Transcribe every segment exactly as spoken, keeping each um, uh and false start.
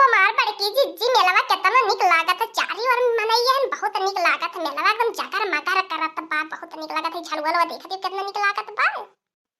हमार बड़की जिज्जी, मेलवा केतना निक लागत है, चारी ओर मनइया हन, बहुत निक लागत है मेलवा, एकदम जगर मगर करत बा, बहुत निक लागत है। झलुआ लवा देखत ही केतना निक लागत बा।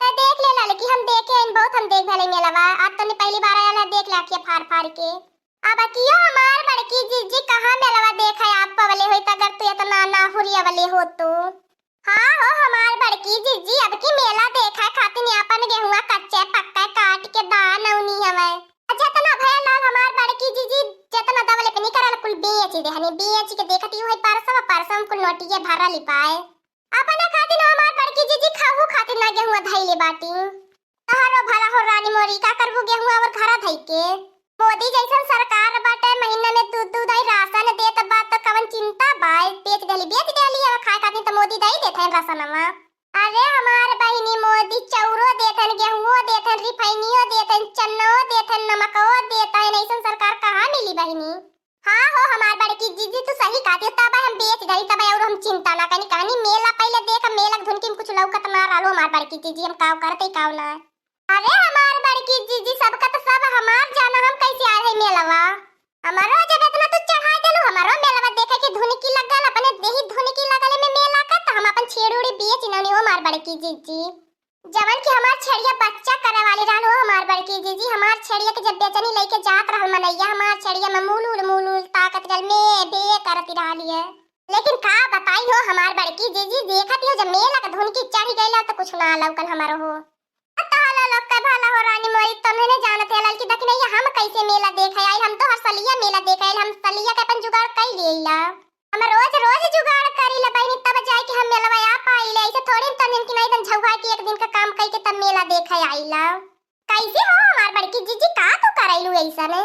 त देख ले ललकी, हम देखे हन बहुत, हम देख भले मेलवा, आज तनी पहली बार आयल है, देख ले अखिया फार फार के। अब कियो हमार बड़की जिज्जी कहाँ मेलवा देखे आप पवले होई, त अगर तू एतना ना हुरियवले हो तो। हाँ हो हमार बड़की जिज्जी, अब की मेला देखे खातिर अपन गेहुआ कच्चे पक्के काट के दान औनी हवे। जेतना भया लाल हमार बड़की जिज्जी, जेतना दवले पे निकरल कुल बेच देहनी, बेच के देखत ही वही परसवा, परसवा कुल नोटिये भरल ही पाए। अपना खातिर हमार बड़की जिज्जी खाहू खातिर ना गेहुआ धइले बाटी। तोहरो भला हो रानी मोरी, का करबू गेहुआ और घरा धइ के? मोदी जैसन सरकार बाटे, महीना में दू दू दाई राशन देत बा, त कवन चिंता बा? बेच देली, बेच देली, अब खाए खातिर त मोदी दई देत हैं राशनवा। अरे हमार बहिनी, मोदी चौरो देत हैं, गेहुओ देत हैं, रिफाइनियो देत हैं, चन्नो देत हैं, नमको देत हैं, ऐसन सरकार कहाँ मिली बहिनी? हाँ हो हमार बड़की जिज्जी, तू सही कहती हो, तब हम बेच देली, तब और हम चिंता ना करनी, कहनी मेला पहले देख, मेला के धुन की कुछ लौकत ना रहलो हमार बड़की जिज्जी, हम काव करते काव ना। अरे हमार बड़की जिज्जी, सबका तो सब हमार जाना, हम कैसे आए है मेलवा? हमारो जब इतना तू चढ़ा देलू, हमारो मेलवा देखे के धुनकी लगल, अपने देही धुनकी लगल में मेला का, तो हम अपन छेड़ी उड़ी बेच नौनी हो हमार बड़की जिज्जी। जवन की हमार छेड़िया बच्चा करे वाली रहल हो हमार बड़की जिज्जी, हमार छेड़िया के जब बेचनी लेके जात रहल मनैया, हमार छेड़िया में मुलुल मुलुल ताकत रहल, में बे करती रहली है। लेकिन का बताई हो हमार बड़की जिज्जी, देखत ही हो जब मेला के धुनकी चढ़ गइला तो कुछ ना लौकल हमारो हो। तोहला लोग के भला हो रानी मोरी, तोहने ने जानत है ललकी दखिनैया, हम कैसे मेला देखे आइल, हम तो हर सलिया मेला देखे आइल, हम सलिया के अपन जुगाड़ कई लेला। हम रोज रोज जुगाड़ करीला बहिनी, तब जाए के हम मेलवा आ पाइले, ऐसे थोड़ी तनिन की नहीं दन झौहा के एक दिन का काम कई के तब मेला देखे आइला। कैसे हो हमार बड़की जिज्जी, का तू करैलू ऐसन?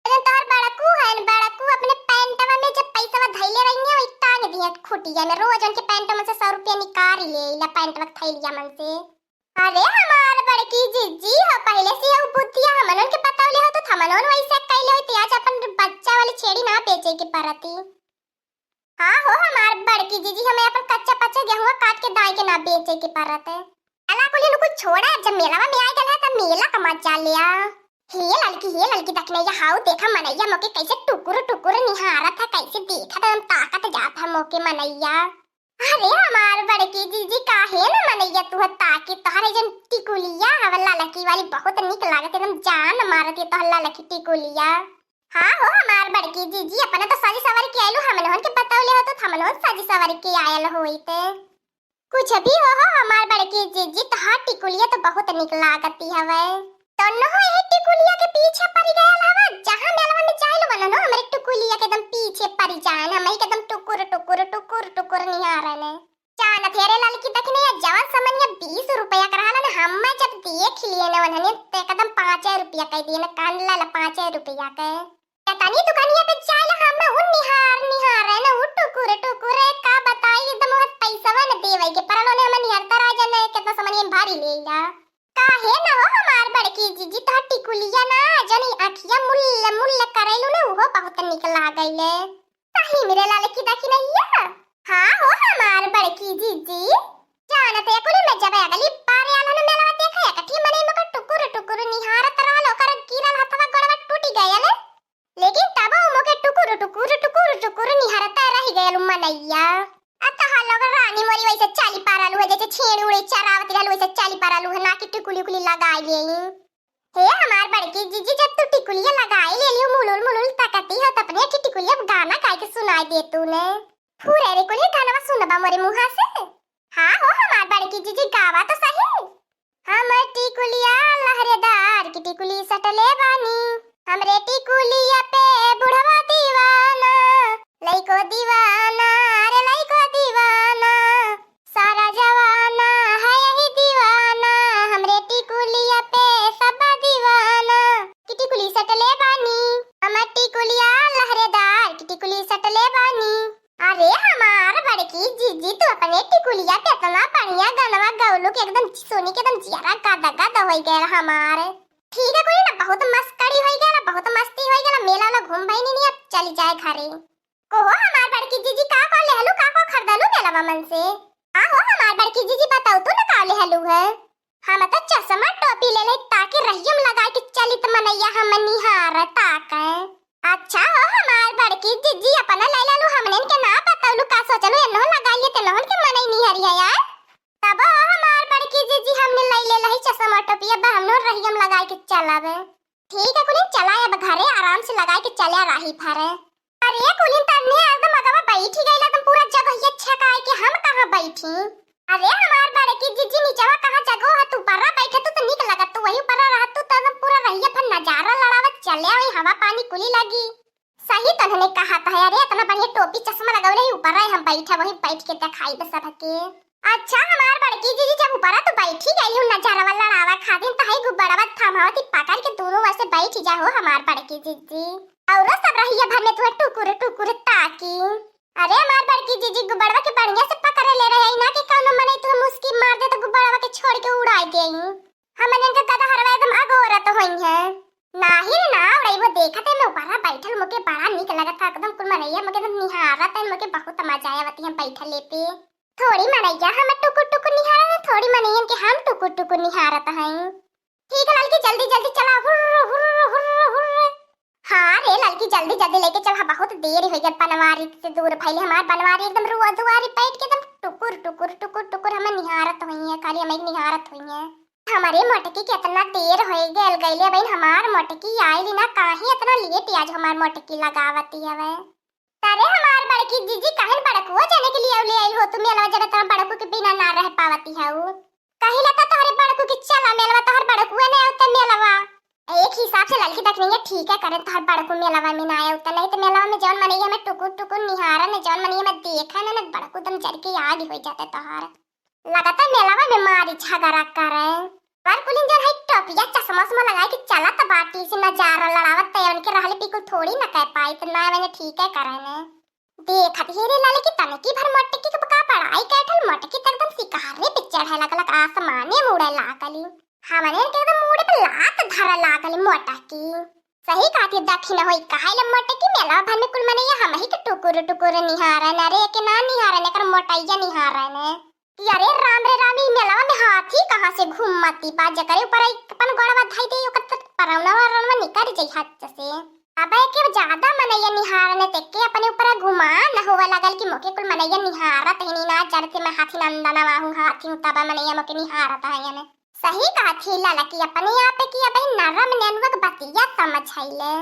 जन तोहर बड़कू है न, बड़कू अपने पैंटवा में जब पैसवा धैले रही है, वही टांग दिया खुटिया में, रोज उनके पैंटवा में से सौ रुपया निकाल लेला पैंटवा के थैलिया मन से। अरे हमार बड़की जिज्जी हो, पहले से उ बुद्धिया हमनन के बतौले हो तो हमनन वैसे कैले होती, आज अपन बच्चा वाली छेड़ी ना बेचे के परती। हाँ हो हमार बड़की जिज्जी, हमें अपन कच्चा पच्चा गेहुआ काट के दाई के ना बेचे के परत है। अला कुल इनको छोड़ा, जब मेला में आए गल है तब मेला का मजा लिया। हे ललकी, हे ललकी, दखिनैया, हाउ देखा मनैया मोके कैसे टुकुर टुकुर निहारत है, कैसे देखत है, हम ताकत जात है मोके मनैया। अरे हमार बड़की जिज्जी, काहे न मनैया तू ताकी, तोहरे जन टिकुलिया हवे ललकी वाली, बहुत निक लागत, एकदम जान मारत है तोहर ललकी टिकुलिया। हाँ हो हमार बड़की जिज्जी, अपना तो सजी सवर के आइलू, हमनोहन के बतौले हो तो हमनोहन सजी सवर के आयल होइत। कुछ भी हो, हो हमार बड़की जिज्जी, तोहार टिकुलिया तो बहुत निक लागती हवे। तोनहु यही टिकुलिया के पीछे पड़ गयल हवा, जहाँ मेलवा में जाइल वननो हमरे टिकुलिया के एकदम पीछे पड़ जाए, हम ही के एकदम टुकुर टुकुर टुकुर टुकुर निहारन। जानत हे रे ललकी दखिनैया, जवन समनिया बीस रुपया के रहलन, हम जब देख लिए न वनने, तो एकदम पाँचे रुपया कह दिए न, कान लाल पाँचे रुपया के। तनी दुकानिया पे जाइल हम उन निहार निहार न उ टुकुर टुकुर, का बताई एकदम ओहर पैसवा न देवे के परल, ओने हम निहारता रह जाने कितना समनिया में भारी लेला। काहे न हो हमार बड़की जिज्जी, तोहर टिकुलिया ना जनी आँखिया मुल्ल मुल्ल करैलू न, उहो बहुत निक लागैले। सही में रे ललकी दखिनैया। हाँ हो हमार बड़की जिज्जी, जानत है कुल में जब अगली बार आलन मेलवा देखे, एकठी मने मोके टुकुर टुकुर निहारत रहल, ओकर गिरल हथवा गोड़वा टूटि गयल। लेकिन तब मोके टुकुर टुकुर टुकुर टुकुर निहारत रह गयल मनैया। आ तोहार लोग रानी मोरी वैसे चाली पारल हुए, जैसे छेड़ उड़े चरावत रहल वैसे चाली पारल हुए, ना कि टिकुली उकुली लगाई लेई। हे हमार बड़की जिज्जी, जब तू टिकुलिया लगाई लेली हो, मुलुल मुलुल ताकती हो, त अपने अच्छी टिकुलिया गाना गाय के सुनाई दे तू ने। फुरे रे कुली गानवा सुनबा मोरे मुँहा से। हाँ हो हमार बड़की जिज्जी, गावा तो सही। हम टिकुलिया लहरेदार की टिकुली सटले बानी, हमरे टिकुलिया पे बुढ़वा दीवाना, लइको दीवाना, अरे लइको दीवाना, सारा जवाना है यही दीवाना, हमरे टिकुलिया पे सब दीवाना। कि टिकुली सटले बानी, हमर टिकुलिया लहरेदार की टिकुली सटले बानी। अरे हमार बड़की जिज्जी, तू अपने टिकुलिया पे इतना बढ़िया गनवा गौलू के एकदम सुनी के एकदम जियरा गद गद होइ गयल हमार। ठीक है, कोई ना, बहुत मस्करी होइ गयल, बहुत मस्ती होइ गयल, मेला वाला घूम भइनी, अब चली जाए घरे। कहो हमार बड़की जिज्जी, का का लेहलू, का का खरीदलू मेलवा मन से? हाँ हो हमार बड़की जिज्जी, बताओ तू ना का लेहलू है। हम तो चश्मा टोपी ले ले, ताकि रहियम लगाए के चलित मनैया हम निहार ताके। चला अब घरे आराम से लगाए के चला राही भरे। अरे कुलिन तन्ने एकदम अगवा बैठी गइला, एकदम पूरा जगहिया छकाए के हम कहाँ बैठी? अरे हमार बड़की जीजी निचवा कहाँ जगह है, तू ऊपरा बैठे तू तो नीक लगत, तू वही ऊपरा रहत तू तो एकदम पूरा रहिया भर नजारा लड़ावत चले आई, हवा पानी कुली लगी। सही तन्हने कहा था, अरे इतना बढ़िया टोपी चश्मा लगौले ही ऊपरा हम बैठे, वही बैठ के देखाई दे सबके। अच्छा हमार बड़की जीजी जब ऊपरा तू बैठी गई हूँ नजारा लड़ावा खातिर तो है गुब्बारा थमावती पकड़ के दोनों वैसे बैठ जाओ हमार बड़की जीजी। औरो सब रहिया भर में तुहे टुकुर टुकुर ताकी। अरे हमार बड़की जीजी गुब्बारा के बढ़िया से पकड़े ले रहे ना कि कौनो मने तुहे मुस्की मार दे तो गुब्बारा के छोड़ के उड़ाई दे। हमन इनके गदहरवा एकदम अगोरत होई है। नाही रे ना उड़ाई वो देखत है मैं ऊपरा बैठल मोके बड़ा नीक लगत है एकदम कुल मनैया मोके एकदम निहारत है मोके बहुत मजा आवत है बैठले पे। थोड़ी मनैया हम टुकुर टुकुर निहारत है, थोड़ी मनैयन के हम टुकुर टुकुर निहारत हैं। ठीक है ललकी, जल्दी जल्दी चला, हुर्र, हुर्र, हुर्र, हुर्र। हाँ रे ललकी, जल्दी जल्दी लेके चल, हाँ, बहुत देर हो गया, बनवारी से दूर भइले हमार बनवारी एकदम रुआ दुआरी बैठ के एकदम टुकुर टुकुर टुकुर टुकुर हमें निहारत हुई है, खाली हमें निहारत हुई है। हमारे मोटकी के इतना देर हो गए गइले बहन, हमार मोटकी आइली ना, काहे इतना लेट आज हमार मोटकी लगावती हवे। अरे हमार बड़की जीजी, काहे बड़कुओ जने के लिए ले आई हो तू मेलवा, जब इतना बड़कू के बिना ना रह पावती है उ। कहिला त तोहरे बड़कू के चला मेलवा, तोहर बड़कुए ने आवते मेलवा। एक हिसाब से ललकी दखनी है, ठीक है करे तोहर बड़कू मेलवा में ना आवते, नहीं तो मेलवा में जौन मनई हमें टुकुर टुकुर निहारन, जौन मनई हमें देखन न बड़कू दम जर के आग हो जाते तोहर। लगता मेलवा में मारी झगड़ा करे। पर कुलिन जौन है टोपिया चश्मा उश्मा लगाए के चलत बाटी से नजारा लड़ावत ते उनके रहले बिल्कुल थोड़ी न कह पाई, तो ना मैंने ठीक है करे ने। देखत ही रे ललकी तनकी भर मोटकी के का बड़ाई कैठल, मोटकी त एकदम शिकारे पे चढ़े लगलक, आसमाने में उड़े लागली। हमने के एकदम मूड़े पे लात धरे लागली मोटकी। सही कहती दखिन होई कहाई ले मोटकी, मेलवा भर में कुल मनैया हम ही के टुकुर टुकुर निहारन, अरे के ना निहारन, एकर मोटैया निहारन। कि अरे राम रे राम, ई मेलवा में हाथी कहाँ से घूमती बा, जकरे ऊपर ई अपन गोड़वा धई दे, ओकर त परौनवा रौनवा निकर जाई हाथ से। अब एके ज्यादा मनैया निहारने ते के अपने ऊपर गुमान होवे लगल कि मोके कुल मनैया निहारत ही ना, जर से मैं हाथी नंदनवा हूँ, हाथी हूँ, तब मनैया मोके निहारत है ने। सही कहत ही ललकी अपने आप कि अब ई नरम नेनुआ के बतिया समझ आइले।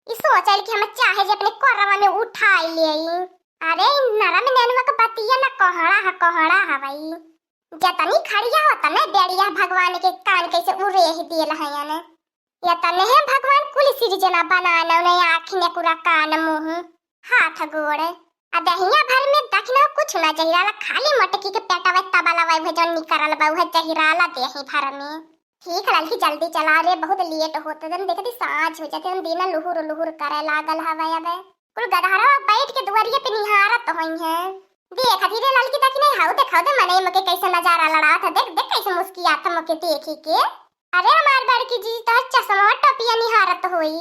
ई सोचल कि हम चाहे जे अपने कोरवा में उठाई लेई। अरे, ई नरम नेनुआ के बतिया न कोहड़ा ह, कोहड़ा ह भाई। जतनी खड़िया होतने बेड़िया भगवान के कान कैसे उरेह दियल हयन। यतने है भगवान कुल सिरजना बनान, उन्हें आँखी ने पूरा कान मुँह, हाथ गोड़। आ दहिया भर में दखिना कुछ ना जहिराला, खाली मटकी के पेटवा तबला वै भजन निकरल बा, उहे जहिराला देही भर में। ठीक है ललकी, जल्दी चला रे, बहुत लेट होत, जन देखती साँझ हो जाते, जन दीना लुहुर लुहुर करे लागल हवे। अबे कुल गदहरवा बैठ के दुआरिये पे निहारत होई है। देखती रे ललकी, देखी नहीं, हाउ देखाओ दे मनई मके कैसे नजारा लड़ात है, देख देख कैसे मुस्कियात है मके देखी के। अरे हमार बड़की जीजी तो चश्मा टोपिया निहारत होई।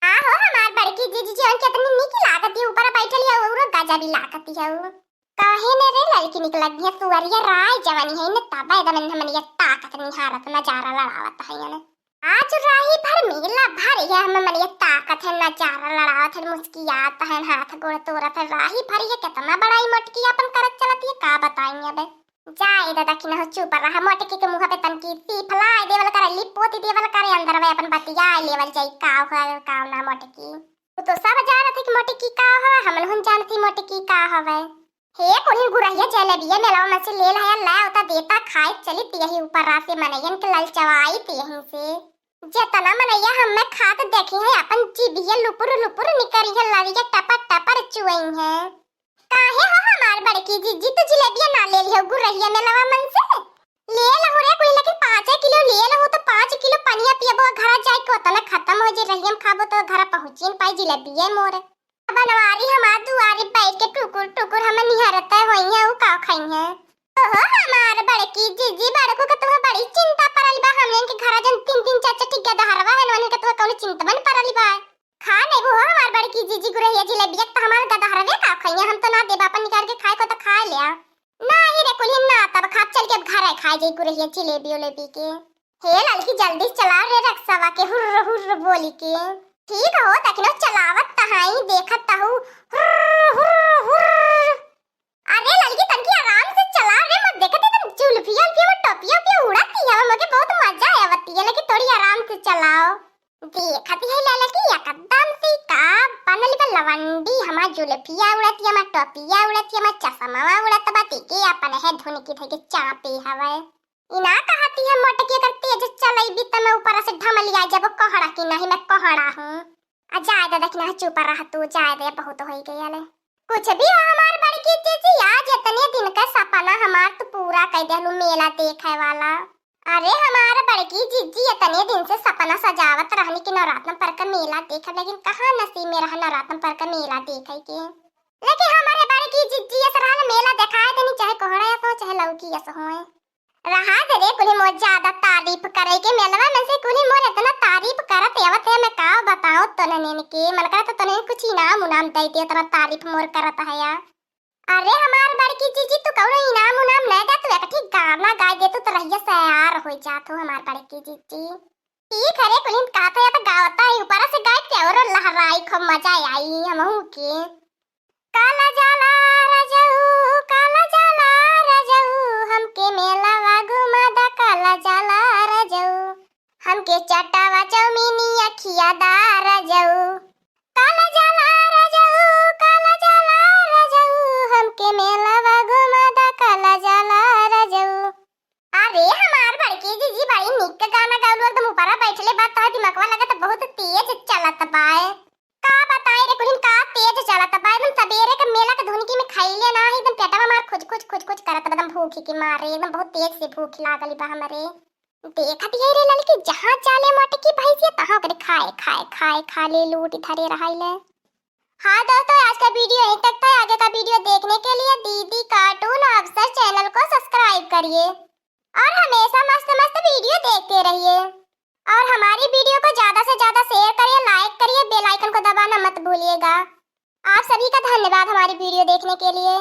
आहो हमार बड़की जीजी जी, उनके इतनी नीक लागती, ऊपर बैठली है, और गजब ही लागती है। काहे ने रे ललकी निकलत बिया, सुअरिया राय जवानी है ने, तबे एकदम हमनिया ताकत निहारत नजारा लड़ावत है ने। आज राही भर मेला भर है, हम हमनिया ताकत है नजारा लड़ावत है, मुस्कियात है, हाथ गोड़ तोड़त है, राही भर ये कितना बड़ाई मोटकी अपन करत चलत है, का बताई अबे। जाए दादा कि ना हो, चुप रहा, मोटकी के मुँह पे तनकी सी फलाई देवल करे, लिपोती देवल करे, अंदर में अपन बतिया लेवल जाई, का हो का ना मोटकी। वो तो सब जानत है कि मोटकी का हो, हमन हुन जानती मोटकी का हवे। हे कोनी गुरहिया जलेबिया मेलवा में से ले लाया, ला उता देता खाए चली तियही ऊपर रात से मनैयन के ललचवाई तियही से। जेतना मनैया हमें खात देखी है, अपन जीभिया लुपुर लुपुर निकरी है, लरिया टपर टपर चुअई है। काहे हो हमार बड़की जीजी, तू जिलेबिया ना ले लियो गुरहिया मेलवा मन से? ले लहु रे कोई, लेकिन पाँचे किलो ले लहु, तो पाँच किलो पनिया पियबो, घर जाए के ओतना खत्म हो जे, रहियम खाबो तो घर पहुँची न पाई जिलेबिया मोर। बनवारी हमार दुआरी बैठ के टुकुर टुकुर हम निहरते होई है, उ का खाई है? ओहो हमार बड़की जीजी, बड़कू के तुम्हें बड़ी चिंता पड़ल बा, हमने के घर जन तीन तीन चार चार ठिका दहरवा है, उन्हें के तुम्हें कौनो चिंता बन पड़ल बा। खा लेबू हो हमार बड़की जीजी गुरहिया जिलेबिया, त हमार गदहरवे का खइया, हम तो ना देबा, अपन निकाल के खाए को तो खा लिया। नाही रे कुल्हिन ना, तब खाब चल के अब घर आए खाए जाई गुरहिया जिलेबी उलेबी के। हे ललकी जल्दी से चला रे रक्सवा के हुर्र हुर्र बोली के। ठीक हो तखनो चलावत तहाई देखत तहु हुर्र हुर्र हुर्र। अरे ललकी तनकी आराम से चला रे, मत देखत एकदम जुल्फिया उल्फिया में टोपिया उपिया उड़ाती है, मुझे बहुत मजा आवती है, लेकिन थोड़ी आराम से चलाओ। देखत है ललकी एकदम से का बनल बा लवंडी, हमार जुलफिया उड़त, हमार टोपिया उड़त, हमार चश्मा उड़त बा, तेके अपन है धुन की धई के चापे हवे। ई ना कहती है मोटकी, अगर तेज चलैबी त मैं ऊपर से ढमलिया जब कोहड़ा की नहीं मैं कोहड़ा हूँ। आ जाए दे, देखना चुप रह तू, जाए दे, बहुत होई गया ले। कुछ भी हो हमार बड़की जीजी, आज इतने दिन का सपना हमार तू पूरा कर देहलू, मेला देखे वाला। अरे हमार बड़की जीजी, इतने दिन से सपना सजावत रहनी कि नवरातन पर का मेला देखब, लेकिन कहाँ नसीब में रहा नवरातन पर का मेला देखे के। लेकिन हमारे बड़की जीजी अस रहल मेला देखाए देनी, चाहे कोहड़ा अस हो, चाहे लौकी अस होए। रहा दे रे, कुली मोर ज्यादा तारीफ करे के, मेलवा में से कुली मोर इतना तारीफ करत आवत है, मैं का बताओ तोनन के, मन करत तोनन कुछ इनाम उनाम दे दे, इतना तारीफ मोर करत है या। अरे हमार बड़की जीजी, तू कौनो इनाम उनाम नहीं दे, तू एक ठीक गाना गाए दे, तू तो रहिया सयार हो जात हो हमार बड़की जीजी। ठीक है रे, कुलिन कहत है तो गावता है, ऊपर से गाए के और लहराई, खूब मजा आई हमहू के। काला जाला रजऊ, काला जाला रजऊ, हमके मेलावा घुमा दा, काला जाला रजऊ, हमके चटावा चौमिनिया खिया दा रजऊ। काला जाला रजऊ, काला जाला रजऊ, हमके मेलावा घुमा दा, काला जाला रजऊ। अरे हमार बड़की जीजी, बड़ी निक गाना गौलू, एकदम ऊपरा बैठले बात तोहर दिमकवा लगत बहुत तेज चलत बाए। का बताई रे कुलिन, का तेज चलत बा, एकदम सबेरे के मेला के धुनकी में खइले ना है, एकदम पेटवा मार खुच खुच खुच खुच करत बा, एकदम भूखी के मारे, एकदम बहुत तेज से भूख लागल बा हमरे। देखत है रे ललकी, जहाँ चाले मोटकी भैंसिया, तहाँ ओकरे खाए खाए खाए खाले लूट धरे रहाइले। हाँ दोस्तों, आज का वीडियो यहीं तक था। आगे का वीडियो देखने के लिए दीदी कार्टून अफसर चैनल को सब्सक्राइब करिए और हमेशा मस्त मस्त वीडियो देखते रहिए। और हमारी वीडियो को ज्यादा से ज्यादा शेयर करिए, लाइक करिए, बेल आइकन को दबाना मत भूलिएगा। आप सभी का धन्यवाद हमारी वीडियो देखने के लिए।